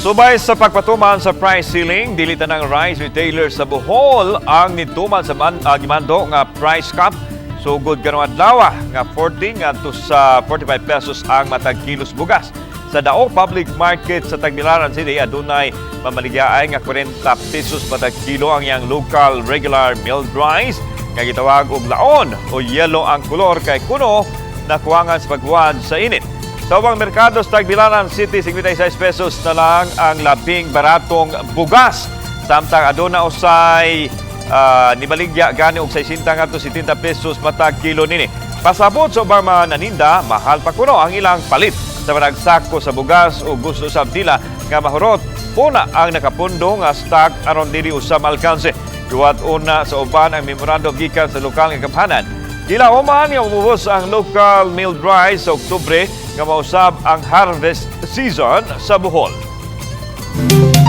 Subay sa pagpatuman sa price ceiling, dili tanang rice retailer sa Bohol ang nituman sa gimando nga price cap. Sugod karong adlaw nga 40 ngadto sa 45 pesos ang matag kilos bugas. Sa Dao Public Market sa Tagbilaran City, adunay mamaligyaay nga 40 pesos matag kilo ang iyang local regular milled rice nga gitawag og laon o yellow ang kolor kay kuno nakuwangan sa paghuwad sa init. Sa ubang merkado sa Tagbilaran City, 56 pesos na lang ang labing baratong bugas. Samtang aduna usay nibaligya gani og 60 ngadto 70 pesos matag kilo nini. Pasabot sa ubang mga naninda, mahal pa kuno ang ilang palit sa matag sako sa bugas o gusto sab nila nga mahurot puna ang nakapundo nga stock aron dili usab maalkanse. Giwat una sa uban ang memorandum gikan sa lokal nga gamhanan. Gilauman nga umubos ang local milled rice sa Oktubre nga mausab ang harvest season sa Bohol.